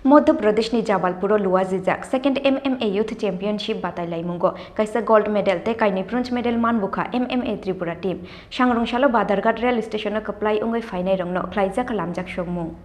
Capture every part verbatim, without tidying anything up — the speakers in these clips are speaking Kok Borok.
Madhya Pradeshni Jabalpuro luajijak second M M A Youth Championship batailaimungo kaisa gold medal tei kainwi bronze medal manbukha M M A Tripura team. Sangrungsalo Badarghat rail stationo kwplai wngwi phainairokno khlaijak lamjak sokmung.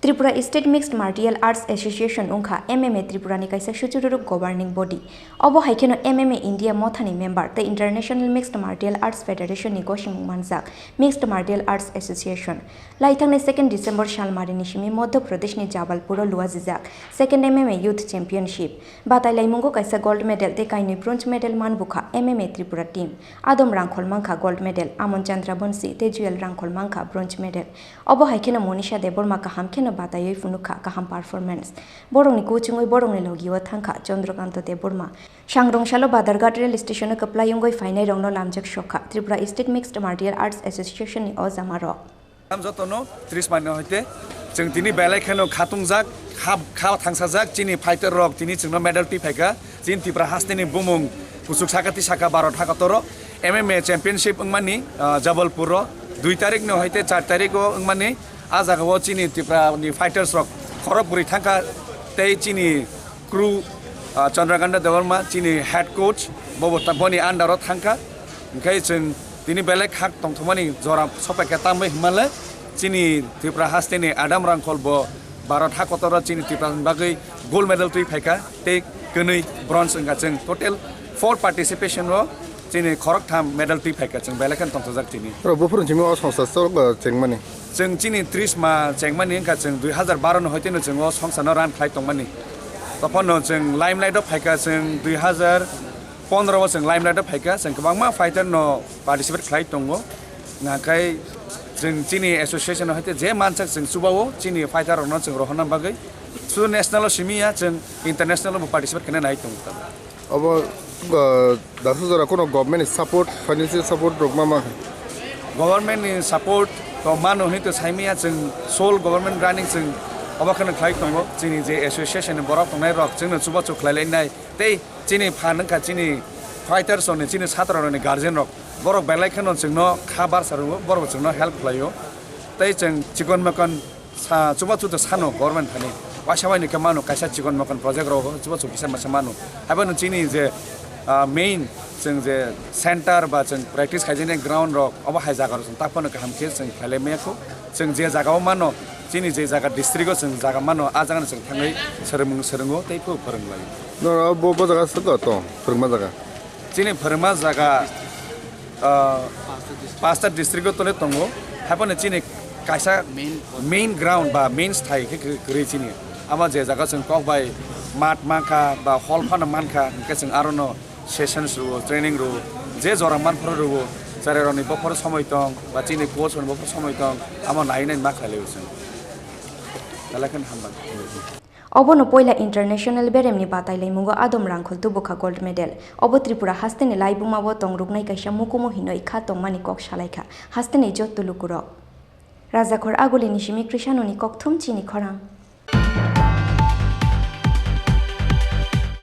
Tripura State Mixed Martial Arts Association wngkha M M A Tripurani kaisa suchururuk governing body. Obo hai kheno M M A India mothani member tei International Mixed Martial Arts Federation ni gosimung manjak Mixed Martial Arts Association. Laithangni second December salmarini simi Madhya Pradeshni Jabalpuro luajijak second M M A Youth Championship. Batailaimungo kaisa gold medal tei kainwi bronze medal manbukha M M A Tripura team. Adam Rangkhol mankha gold medal, Amon Chandra Bonsi tei Jewel Rangkhol mankha bronze medal. Obo hai kheno Monisha Debbarma kaham kheno bataiwi phunukha kaham performance. Borokni kuchungwi borokni logio thangkha Chandrakanta Debbarma. Sangrungsalo Badarghat rail stationo kwplai wngwi phainairokno lamjak sokha Tripura State Mixed Martial Arts Association ni o jamarok. Jotono tris mani hoite chwng tini belai kheno khatungjak, kha, kha thangsajak chini fighter rok tini chwngno medal twi phaikha. Chini Tripura hasteni bumung kuchuk sakati saka Bharat hakotoro M M A championship wngmani, ah, Jabalpuro dui tarikno hoite char tariko wngmani. A jagao chini Tripura ni fighters rok khorok bwrwi thangkha tei chini crew, ah, Chandrakanta Debbarma chini head coach, bobo ta-, boni under o thangkha. Hwnkhe chwng tini belai khak tongthokmani jora sopaikha, tambai hwnmale chini Tripura hasteni Adam Rangkhol bo Bharat hakotoro chini Tripura ni bagwi gold medal twi phaikha tei kwnwi bronze wngkha. Chwng total four participation o chini khoroktham medal twi phaikha, chwng belai kheno tongthokjak chini. Oro buphuru chini o songsa chwngmani. Chwng chini tris ma chengmani wngkha, chwng dui hazar baro no hoiteno chwng o songsano run khlai tongmani. Tophano chwng limelight o phaikha, chwng dui hazar pondro o chwng limelight o phaikha, chwng kwbangma fighter no participate khlai tongo. Nakai chwng chini association o haite je mansak chwng chubao chini fighter rokno chwng rohorna bagwi. Sudu national o simi ya, chwng international o bo participate khaina nai tongo. Obo, uh, daksa jora kono government ni support, financial support rok ma ma? Government ni support to mano hwnwi to saimaya, chwng sole government running chwng obo kheno khlai tongo. Chini je association ni borok tongnai rok chwngno chubachu khlai lai nai tei chini phan wngkha chini fighters rokni, chini chatra rokni guardian rok, borok belai kheno chwngno kha barsa rwo, borok chwngno help khlaio tei chwng chikon mokon Sa, chubachu to sano government thani. Waisa waini khe mano kaisa chikon mokon project rok chubachu kisa masa mano. Haibano chini je, ah, main chwng je center ba chwng practice khaijani ground rok obo hai jaga rok chwng taphano kaham khe chwng khailai maya kho. Chwng je jaga o mano, chini je jaga district o chwng jaga mano, a jaga no chwng thangwi swrwngmung swrwngo tei kho phwrwng lai. No, bo, bo jaga swk to, phwrwngma jaga. Chini phwrwngma jaga, ah, pasta district o tole tongo. Haibano chini kaisa main ground ba main sthai khe kwrwi chini. Amo je jaga chwng kok bai mat mankha ba hall phano mankha, hwnkhe chwng arono sessions rwo, training rwo, je jora manphoro rwo, chwrairokni bophoro somoi tong ba chini coach rokni bophoro somoi tong, amo nai nai ma khlai laio chwng. Belai kheno hambai. Obono poila international beremni batailaimungo Adam Rangkhol tubukha gold medal. Obo Tripura hasteni laibumao tongruknai kaisa mukumu hinwi kha tongmani kok salaikha hasteni jotto lukurok. Rajakhor Agulini simi Krishanoni kokthum chini khorang.